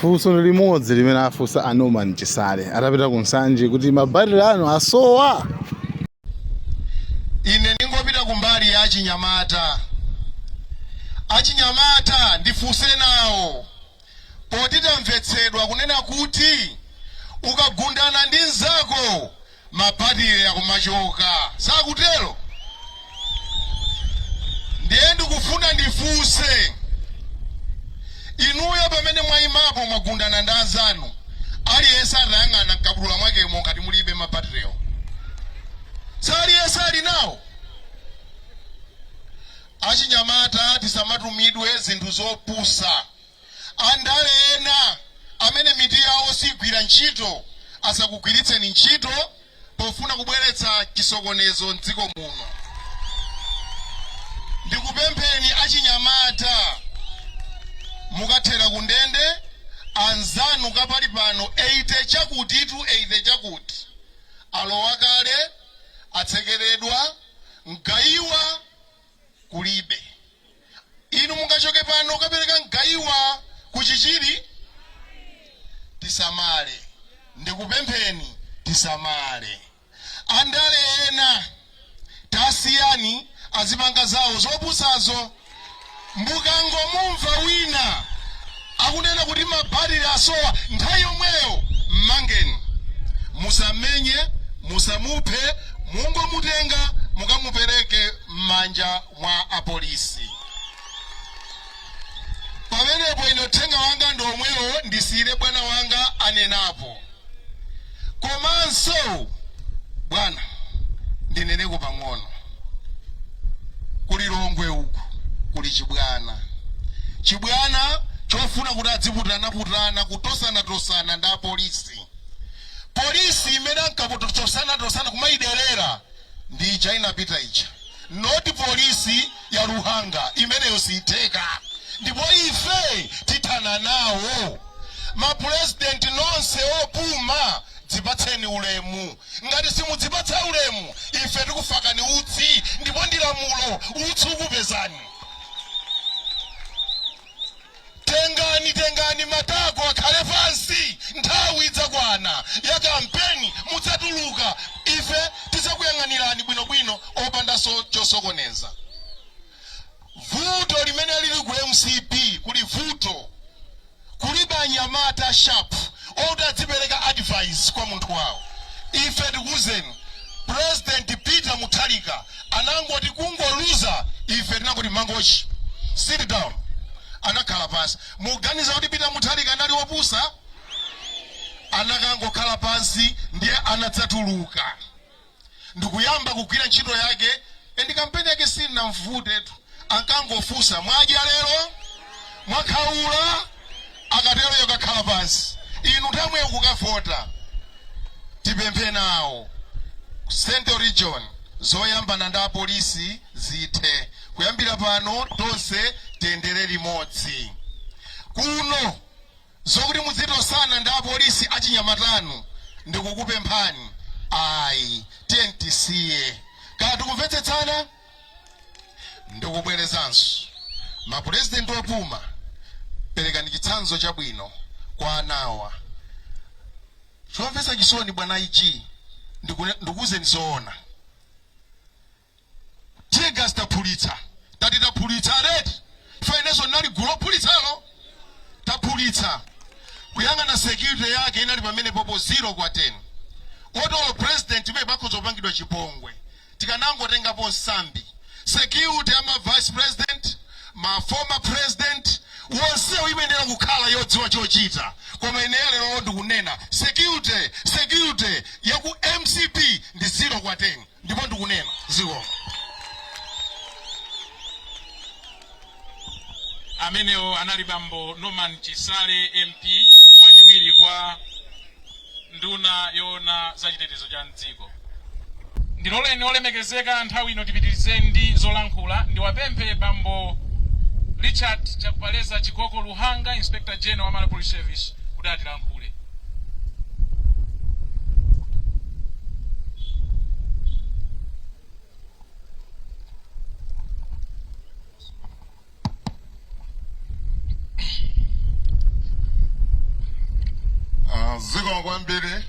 Funso ndi limodzi limene afunsa a Norman Chisale atapita ku Nsanje kuti mabatire anu asowa. Ine ndingopita kumbali ya achinyamata. Achinyamata ndifunse nawo poti tamvetsedwa kunena kuti ukagundana ndi mnzako mabatire akumachoka, sakutero? Ndiye ndikufuna ndifunse inuyo, pamene mwayimapo mwagundana ndi anzanu, aliyense atayang'ana mkabudula mwakemo ngati mulibe mabatirewo, saliyense ali nawo? Achinyamata, tisamatumidwe zinthu zopusa. Andale ena amene mitu yawo sigwira ntchito asakugwiritseni ntchito pofuna kubweretsa chisokonezo mdziko muno. Ndikupempheni achinyamata, mukathera ku ndende anzanu kapali pano 80 chakutitu 80 chakuti alowa kale, atsekeredwa, mgayiwa kulibe. Inu mungachoke pano kukapereka mgayiwa ku Chichiri? Tisamale, ndikupempheni tisamale. Andale ena tasiyani azipanga zawo zopusazo. Mukangomumva wina akunena kuti mabatire asowa, nthawi yomweyo mmangeni. Musamenye, musamuphe, mungomutenga mukamupereke m'manja mwa apolisi. Pamenepo ine uthenga wanga ndi omwewo, ndisiyire bwana wanga anenapo. Komanso bwana, ndineneko pang'ono. Ku Lilongwe uku kuli chibwana, chibwana chofuna kuti adziputanaputana, kutosanatosana ndi apolisi. Polisi imene ankatosanatosana kumayiderera ndi ija inapita ija, not polisi ya Luhanga. Imeneyo siyitheka, ndipo ife tithana nawo. Mapurezidenti nonse opuma, dzipatseni ulemu. Ngati simudzipatsa ulemu, ife tikufakani utsi, ndipo ndi lamulo, utsi ukupezani. Tengani, tengani matako akhale pansi. Nthawi idzakwana ya kampeni, mudzatuluka, ife tidzakuyang'anirani bwinobwino opandanso chosokoneza. Vuto limene lili ku MCP, kuli vuto, kulibe anyamata sharp oti adzipereka advice kwa munthu wawo. Ife tikuwuzeni, President Peter Mutharika anangoti kungoluza, ife tinangoti, "Mangochi, sit down." Anakhala pansi. Muganiza kuti Peter Mutharika anali wopusa? Anakangokhala pansi, ndiye anadzatuluka ndikuyamba kugwira ntchito yake. And kampeni yake sinamvutetu, ankangofunsa, "Mwadya lero? Mwakhaula?" Akatero yokakhala pansi, inu nthamwe kukavota. Tipemphe nawo Central Region, zoyambana ndi apolisi zithe. Kuyambira pano tonse tiyendere limodzi kuno. Zokuti mudzitosana ndi apolisi achinyamatanu, ndikukupemphani, ayi, tiye tisiye. Kaya tikumvetsetsana? Ndikubwerezanso, mapurezidenti opuma, perekani chitsanzo chabwino kwa anawa. Chomvetsa chisoni, bwana IG, ndikuwuzeni zoona, teargas taphulitsa, tati taphulitsa already. Inenso ndinali gulu lophulitsalo. Taphulitsa, kuyang'ana security yake inali pamene popo 0 kwa 10. Otolo president imene pakhoza kupangidwa chipongwe, tikanangotengapo nsambi. Security ya ma vice president, ma former president wonsewo imayenera kukhala yodziwa chochita. Koma ine lero ndikunena, security ya ku MCP ndi 0 kwa 10, ndipo ndikunena zikomo. Amenewo anali bambo Norman Chisale, MP, wachiwiri kwa nduna yoona za chitetezo cha mdziko. Ndiloleni, olemekezeka, nthawi ino tipitirize ndi zolankhula. Ndiwapemphe bambo Richard Chakupaleza Chikoko Luhanga, Inspector General wa Malawi Police Service, kuti atilankhule. Zikomo kwambiri.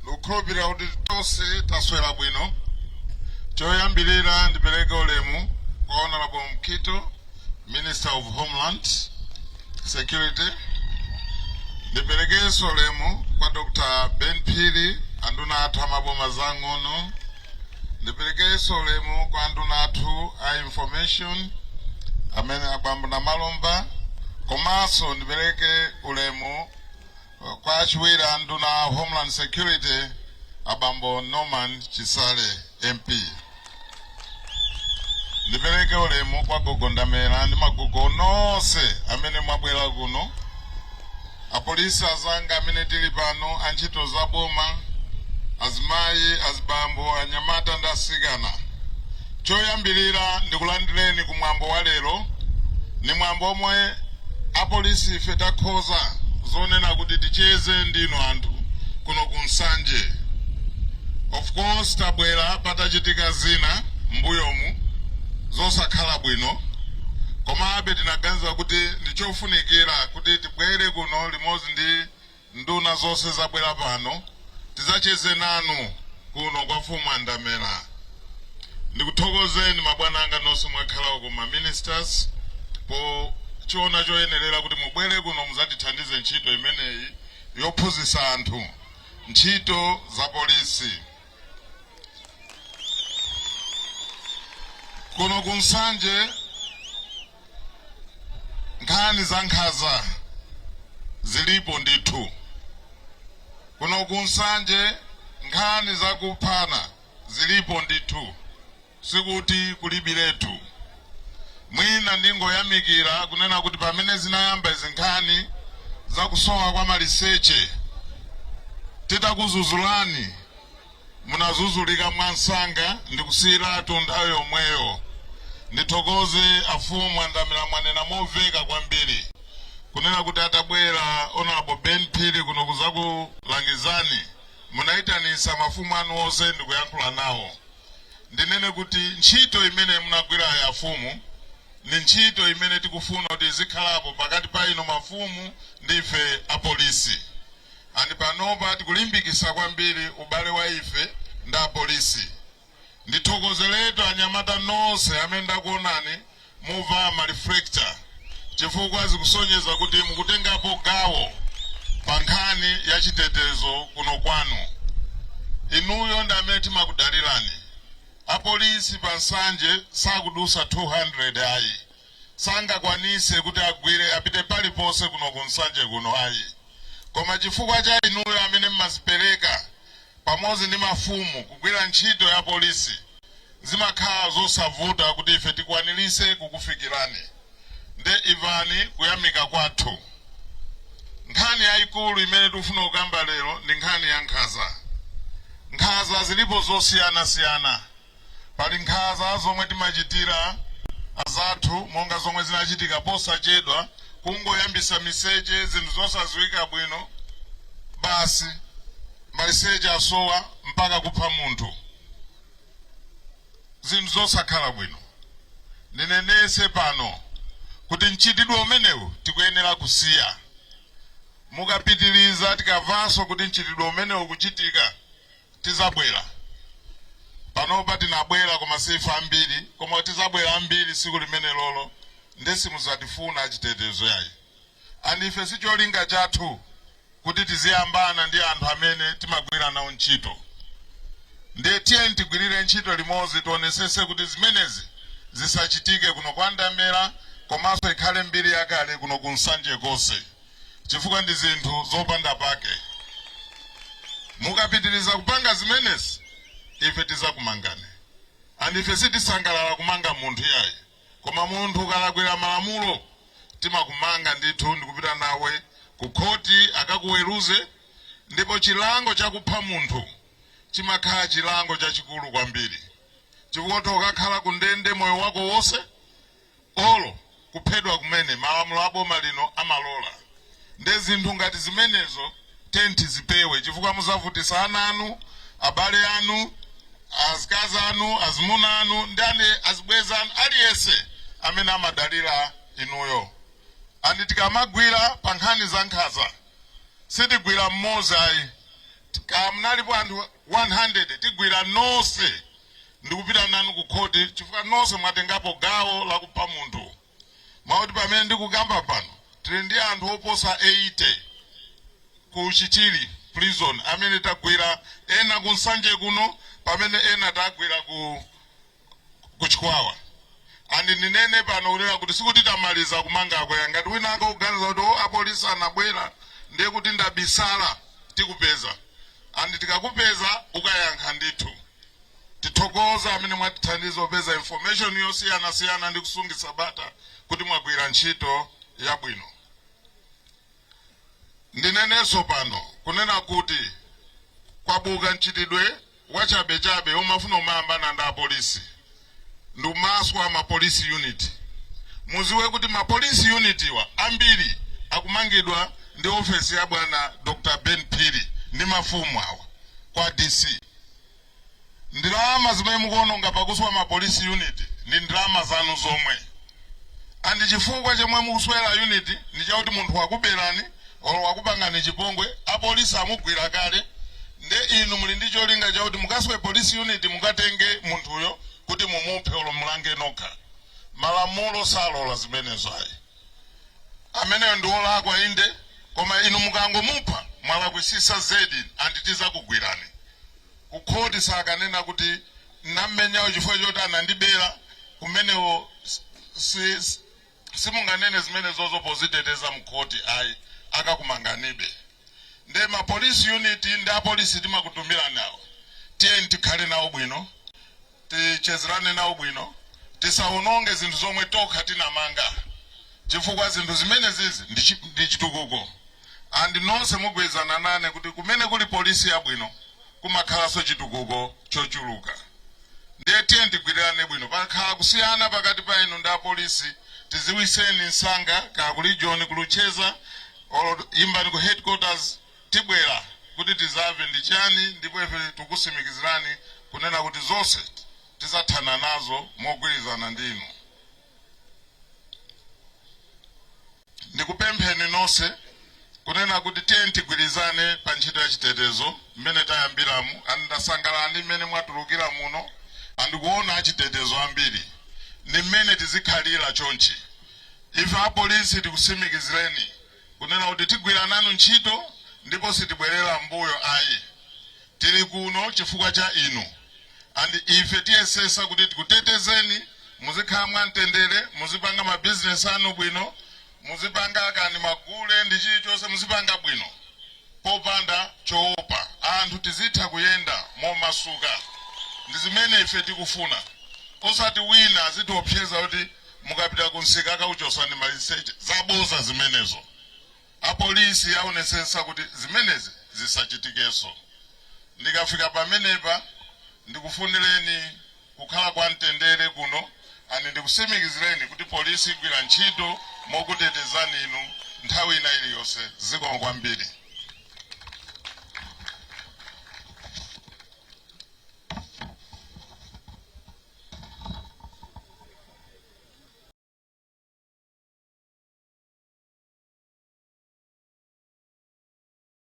Ndikukhulupirira kuti tonse taswera bwino. Choyambirira, ndipereke ulemu kwa Honorable Mukhito, Minister of Homeland Security. Ndiperekenso ulemu kwa Dr. Ben Phiri, anduna athu amaboma zang'ono. Ndiperekenso ulemu kwa anduna athu a Information, amene abambo Namalomba. Komanso ndipereke ulemu kwa achiwiri a nduna Homeland Security, abambo Norman Chisale MP. Ndipereke ulemu kwa gogo Ndamera ndi magogo nonse amene mwabwera kuno, apolisi azanga amene tili pano, antchito za boma, azimayi, azibambo, anyamata ndi asikana. Choyambirira, ndikulandireni kumwambo wa lero. Ni mwambo omwe apolisi ife takhoza zonena kuti ticheze ndinu anthu kuno ku Nsanje. Of course, tabwera patachitika zina m'mbuyomu zosakhala bwino, komabe tinaganiza kuti ndichofunikira kuti tibwere kuno limodzi ndi nduna zonse zabwera pano, tidzacheze nanu kuno kwa mfumu Andamera. Ndikuthokozeni mabwana anga nonse mwakhala ku ma ministers po chiona choyenerera kuti mubwere kuno muzatithandize ntchito imeneyi yophunzitsa anthu ntchito za polisi kuno ku Nsanje. Nkhani za nkhanza zilipo ndithu kuno ku Nsanje, nkhani za kuphana zilipo ndithu, sikuti kulibiretu. Mwina ndingoyamikira kunena kuti pamene zinayamba izi nkhani zakusowa kwa maliseche, titakuzuzulani munazuzulika mwansanga ndikusiyiratu nthawi yomweyo. Ndithokoze afumu Andamira, mwanena momveka kwambiri kunena kuti atabwera Honorable Ben Phiri kuno kuzakulangizani, munayitanisa mafumu anu onse ndikuyankhula nawo. Ndinene kuti ntchito imene munagwirayo afumu ni ntchito imene tikufuna kuti izikhalapo pakati pa ino mafumu ndife apolisi. And panopa tikulimbikisa kwambiri ubale wa ife ndi apolisi. Ndithokozeretu anyamata nonse amene ndakuonani muvala ma reflector, chifukwa zikusonyeza kuti mukutengapo gawo pa nkhani ya chitetezo kuno kwanu. Inuyo ndi amene timakudalirani. Apolisi pa Nsanje sakudusa 200 ayi, sangakwanise kuti agwire apite paliponse kuno ku Nsanje kuno ayi, koma chifukwa cha inuyo amene mmazipereka pamodzi ndi mafumu kugwira ntchito ya polisi, zimakhala zosavuta kuti ife tikwanirise kukufikirani. Nde imvani kuyamika kwathu. Nkhani yayikulu imene tikufuna kukamba lero ndi nkhani ya nkhanza. Nkhanza zilipo zosiyanasiyana. Pali nkhanza zomwe timachitira azathu, monga zomwe zinachitika posachedwa, kungoyambisa miseche, zinthu zosadziwika bwino, basi maliseche asowa mpaka kupha munthu, zinthu zosakhala bwino. Ndinenese pano kuti mchitidwe umenewu tikuyenera kusiya. Mukapitiliza, tikamvanso kuti mchitidwe umenewu kuchitika, tizabwera. Panopa tinabwera koma sife ambiri, koma tizabwera ambiri siku limene lolo ndesimuzatifuna achitetezo yayi. And ife sicholinga chathu kuti tiziyambana ndi anthu amene timagwira nawo ntchito. Ndiye tiyeni tigwirire ntchito limodzi, tionesese kuti zimenezi zisachitike kuno kwa Ndamera, komanso ikhale mbiri yakale kuno ku Nsanje konse, chifukwa ndi zinthu zopanda pake. Mukapitiriza kupanga zimenezi, ife tizakumangani. And ife sitisangalala kumanga munthu yayi, koma munthu ukalakwira malamulo timakumanga ndithu ndikupita nawe ku khoti akakuweruze. Ndipo chilango chakupha munthu chimakhala chilango chachikulu kwambiri, chifukwa ukakhala ku ndende moyo wako wonse, olo kuphedwa kumene malamulo a boma lino amalola. Nde zinthu ngati zimenezo tenti zipewe, chifukwa muzavutisa ana anu, abale anu, azikazi anu, azimuna anu ndi ane azibwenzi anu, aliyense amene amadalira inuyo. And tikamagwira pa nkhani za nkhanza, Sitigwira mmodzi ayi, kaya munalipo anthu 100, tigwira nonse ndikupita nanu ku khoti, chifukwa nonse mwatengapo gawo lakupha munthu. Mwakuti pamene ndikukamba pano tili ndi anthu oposa 80 ku Chichiri Prison amene tagwira, ena ku Nsanje kuno, pamene ena tagwira ku Chikwawa. And ndinene pano kunena kuti sikuti tamaliza kumangako. Ngati wina akakuganiza kuti, "O, apolisi anabwera, ndiye kuti ndabisala," tikupeza, and tikakupeza ukayankha ndithu. Tithokoza amene mwatithandiza kupeza information yosiyanasiyana ndi kusungitsa bata, kuti mwagwira ntchito yabwino. Ndinenenso pano kunena kuti kwabuka mchitidwe wachabechabe omafuna umayambana ndi apolisi ndikumaswa ma police unit. Muziwe kuti ma police unit iwa ambiri akumangidwa ndi ofesi ya bwana Dr Ben Phiri ndi mafumu awa kwa DC. Ndalama zimene mukuononga pakuswa ma police unit ndi ndalama zanu zomwe, and chifukwa chomwe mukuswera unit ndi chakuti munthu wakuberani olo wakupangani chipongwe, apolisi amugwira kale, nde inu muli ndi cholinga chakuti mukaswe police unit, mukatenge munthuyo kuti mumuphe olo mulange nokha. Malamulo salola zimenezo ayi. Ameneyo ndi olakwa inde, koma inu mukangomupha mwalakwisisa zedi, and tizakugwirani kukhoti. Sakanena kuti nammenyawo chifukwa choti anandibera kumenewo. Simunganene zimene zozo poziteteza mkhoti ayi, akakumanganibe. Nde ma police unit ndi apolisi timakutumira nawo, tiyeni tikhale nawo bwino, tichezerane nawo bwino, tisawononge zinthu zomwe tokha tinamanga, chifukwa zinthu zimene zizi ndi chitukuko. And nonse mugwirizana nane kuti kumene kuli polisi yabwino kumakhalanso chitukuko chochuluka. Ndiye tiye tigwirirane bwino. Pakhala kusiyana pakati pa inu ndi apolisi, tiziwiseni msanga, kaya ku region kulucheza olo imbani ku headquarters, tibwera kuti tizamve ndi chani. Ndipo ife tikusimikizirani kunena kuti zonse tizathana nazo mogwirizana ndi inu. Ndikupempheni nonse kunena kuti tiye tigwirizane pa ntchito ya chitetezo mmene tayambiramu. Ndasangalala ndi mmene mwatulukira muno, andikuona achitetezo ambiri, ndi mmene tizikhalira chonchi. Ife apolisi tikusimikizireni kunena kuti tigwira nanu ntchito ndipo sitibwerera mbuyo ayi. Tili kuno chifukwa cha inu, and ife tiyesesa kuti tikutetezeni, muzikhala mwamtendere, muzipanga mabizinesi anu bwino, muzipanga kani magule ndi chilichonse, muzipanga bwino popanda choopa. Anthu tizitha kuyenda momasuka, ndi zimene ife tikufuna, osati wina azitiopseza kuti mukapita kunsika akauchosani maliseche. Zaboza zimenezo. Apolisi aonesesa kuti zimenezi zisachitikenso. Ndikafika pamenepa, ndikufunireni kukhala kwa mtendere kuno, and ndikusimikizireni kuti polisi igwira ntchito mokutetezani inu nthawi ina iliyonse. Zikomo kwambiri.